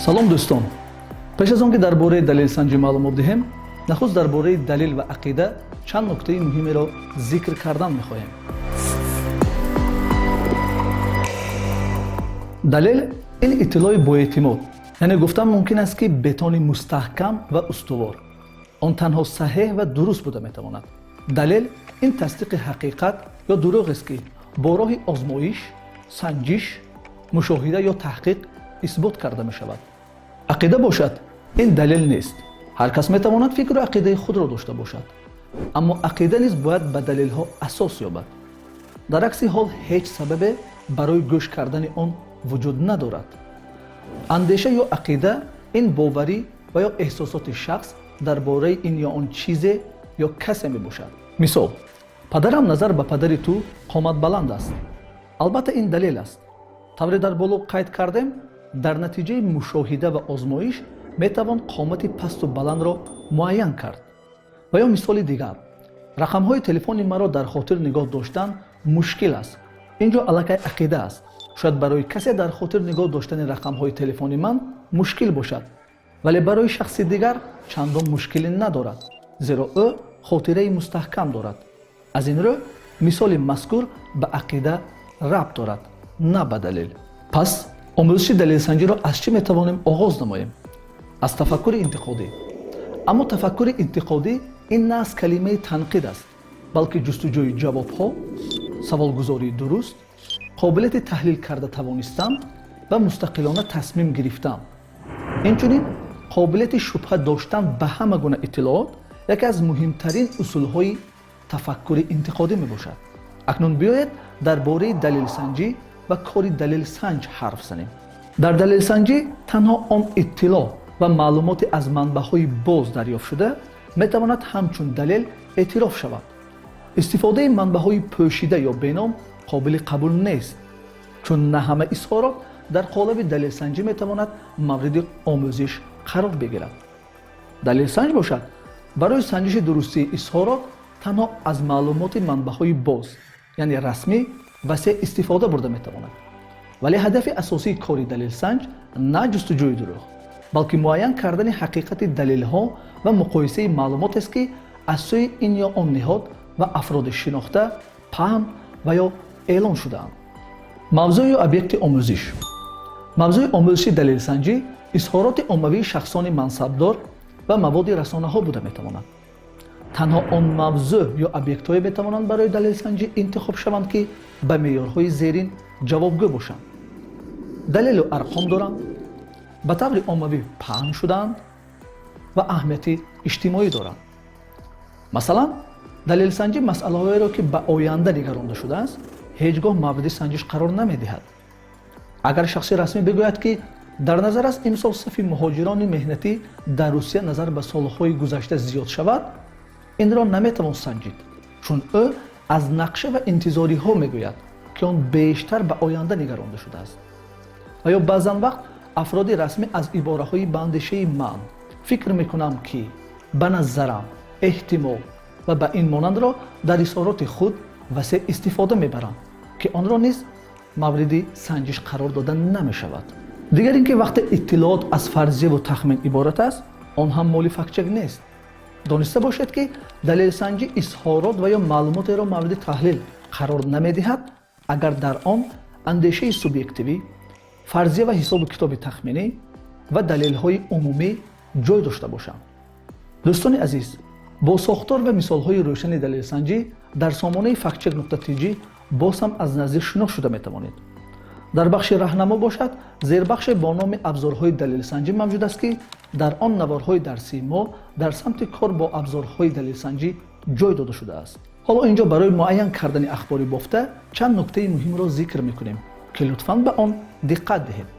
Салом, дӯстон! Пеш аз он ки дар бораи далелсанҷӣ маълумот диҳем, нахуст дар бораи далел ва ақида чанд нуктаи муҳимеро зикр кардан мехоҳем. Далел ин иттилои боэътимод, яъне гуфтан мумкин аст, ки бетони мустаҳкам ва устувор. Он танҳо саҳеҳ ва дуруст буда метавонад. Далел ин тасдиқи ҳақиқат ё дурӯғест, ки бо роҳи озмоиш, санҷиш, мушоҳида ё таҳқиқ исбот карда мешавад. Ақида бошад, ин далел нест. Ҳар кас метавонад фикру ақидаи худро дошта бошад, аммо ақида низ бояд ба далелҳо асос ёбад. Дар акси ҳол ҳеҷ сабабе барои гӯш кардани он вуҷуд надорад. Андеша ё ақида ин боварӣ ва ё эҳсосоти шахс дар бораи ин ё он чизе ё касе мебошад. Мисол: падарам назар ба падари ту қоматбаланд аст. Албатта, ин далел аст. Тавре дар боло қайд кардем, дар натиҷаи мушоҳида ва озмоиш метавон қомати пасту баландро муайян кард. Ва ё мисоли дигар: рақамҳои телефони маро дар хотир нигоҳ доштан мушкил аст. Ин ҷо аллакай ақида аст. Шояд барои касе дар хотир нигоҳ доштани рақамҳои телефони ман мушкил бошад, вале барои шахси дигар чандон мушкилӣ надорад, зеро ӯ хотираи мустаҳкам дорад. Аз ин рӯ мисоли мазкур ба ақида рабт дорад, на ба далел. Пас омӯзиши далелсанҷиро аз чӣ метавонем оғоз намоем? Аз тафаккури интиқодӣ. Аммо тафаккури интиқодӣ ин на аз калимаи танқид аст, балки ҷустуҷӯи ҷавобҳо, саволгузории дуруст, қобилияти таҳлил карда тавонистан ва мустақилона тасмим гирифтан, инчунин қобилияти шубҳа доштан ба ҳама гуна иттилоот яке аз муҳимтарин усулҳои тафаккури интиқодӣ мебошад. Акнун биёед, дар бораи далелсанҷӣ ва кори далелсанҷ ҳарф занем. Дар далелсанҷӣ танҳо он иттилоъ ва маълумоти аз манбаъҳои боз дарёфтшуда метавонад ҳамчун далел эътироф шавад. Истифодаи манбаъҳои пӯшида ё беном қобили қабул нест, чун на ҳама изҳорот дар қолаби далелсанҷӣ метавонад мавриди омӯзиш қарор бигирад. Далелсанҷ бошад, барои санҷиши дурустии изҳорот танҳо аз маълумоти манбаъҳои боз, яъне расмӣ, васеъ истифода бурда метавонад. Вале ҳадафи асосии кори далелсанҷ на ҷустуҷӯи дурӯғ, балки муайян кардани ҳақиқати далелҳо ва муқоисаи маълумотест, ки аз сӯи ин ё он ниҳод ва афроди шинохта паҳн ва ё эълон шудаанд. Мавзӯъ ё объекти омӯзиш. Мавзӯи омӯзиши далелсанҷӣ изҳороти оммавии шахсони мансабдор ва маводи расонаҳо буда метавонад. Танҳо он мавзӯъ ё объектҳое метавонанд барои далелсанҷӣ интихоб шаванд, ки ба меъёрҳои зерин ҷавобгӯ бошанд: далелу арқом доранд, ба таври оммавӣ паҳн шудаанд ва аҳамияти иҷтимоӣ доранд. Масалан, далелсанҷӣ масъалаҳоеро, ки ба оянда нигаронда шудааст, ҳеҷ гоҳ мавриди санҷиш қарор намедиҳад. Агар шахси расмӣ бигӯяд, ки дар назар аст имсол сафи муҳоҷирони меҳнатӣ дар Русия назар ба солҳои гузашта зиёд шавад, инро наметавон санҷид, чун ӯ аз нақша ва интизориҳо мегӯяд, ки он бештар ба оянда нигаронда шудааст. Ва ё баъзан вақт афроди расмӣ аз ибораҳои «ба андешаи ман», «фикр мекунам ки», «ба назарам», «эҳтимол» ва ба ин монандро дар изҳороти худ васеъ истифода мебаранд, ки онро низ мавриди санҷиш қарор дода намешавад. Дигар ин ки вақте иттилоот аз фарзияву тахмин иборат аст, он ҳам моли фактчек нест. Дониста бошед, ки далелсанҷӣ изҳорот ва ё маълумотеро мавриди таҳлил қарор намедиҳад, агар дар он андешаи субъективӣ, фарзия ва ҳисобу китоби тахминӣ ва далелҳои умумӣ ҷой дошта бошанд. Дӯстони азиз, бо сохтор ва мисолҳои рӯшани далелсанҷӣ дар сомонаи фактчек.tj боз ҳам аз наздик шинос шуда метавонед. Дар бахши раҳнамо бошад, зербахше бо номи абзорҳои далелсанҷӣ мавҷуд аст, ки дар он наворҳои дарсии мо дар самти кор бо абзорҳои далелсанҷӣ ҷой дода шудааст. Ҳоло ин ҷо барои муайян кардани ахбори бофта чанд нуктаи муҳимро зикр мекунем, ки лутфан ба он диққат диҳед.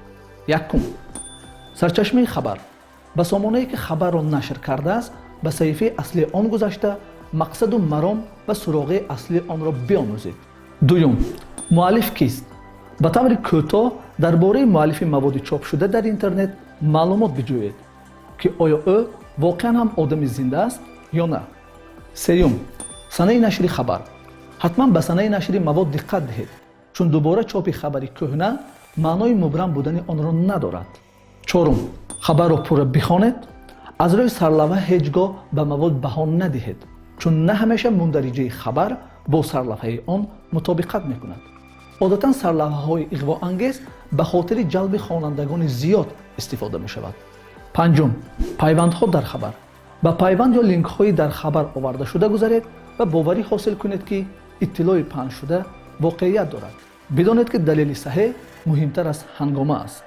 Якум: сарчашмаи хабар. Ба сомонае, ки хабарро нашр кардааст, ба саҳифаи аслии он гузашта, мақсаду маром ва суроғаи аслии онро биомӯзед. Дуюм: муаллиф кист? Ба таври кӯтоҳ дар бораи муаллифи маводи чопшуда дар интернет маълумот биҷӯед, ки оё ӯ воқеан ҳам одами зинда аст ё на. Сеюм: санаи нашри хабар. Ҳатман ба санаи нашри мавод диққат диҳед, чун дубора чопи хабари кӯҳна маънои мубрам будани онро надорад. Чорум, хабарро пурра бихонед. Аз рӯи сарлавҳа ҳеҷ гоҳ ба мавод баҳо надиҳед, чун на ҳамеша мундариҷаи хабар бо сарлавҳаи он мутобиқат мекунад. Одатан сарлавҳаҳои иғвоангез ба хотири ҷалби хонандагони зиёд истифода мешавад. Панҷум, пайвандҳо дар хабар. Ба пайванд ё линкҳои дар хабар овардашуда гузаред ва боварӣ ҳосил кунед, ки иттилои паҳншуда воқеият дорад. Бидонед, ки далели саҳеҳ муҳимтар аз ҳангома аст.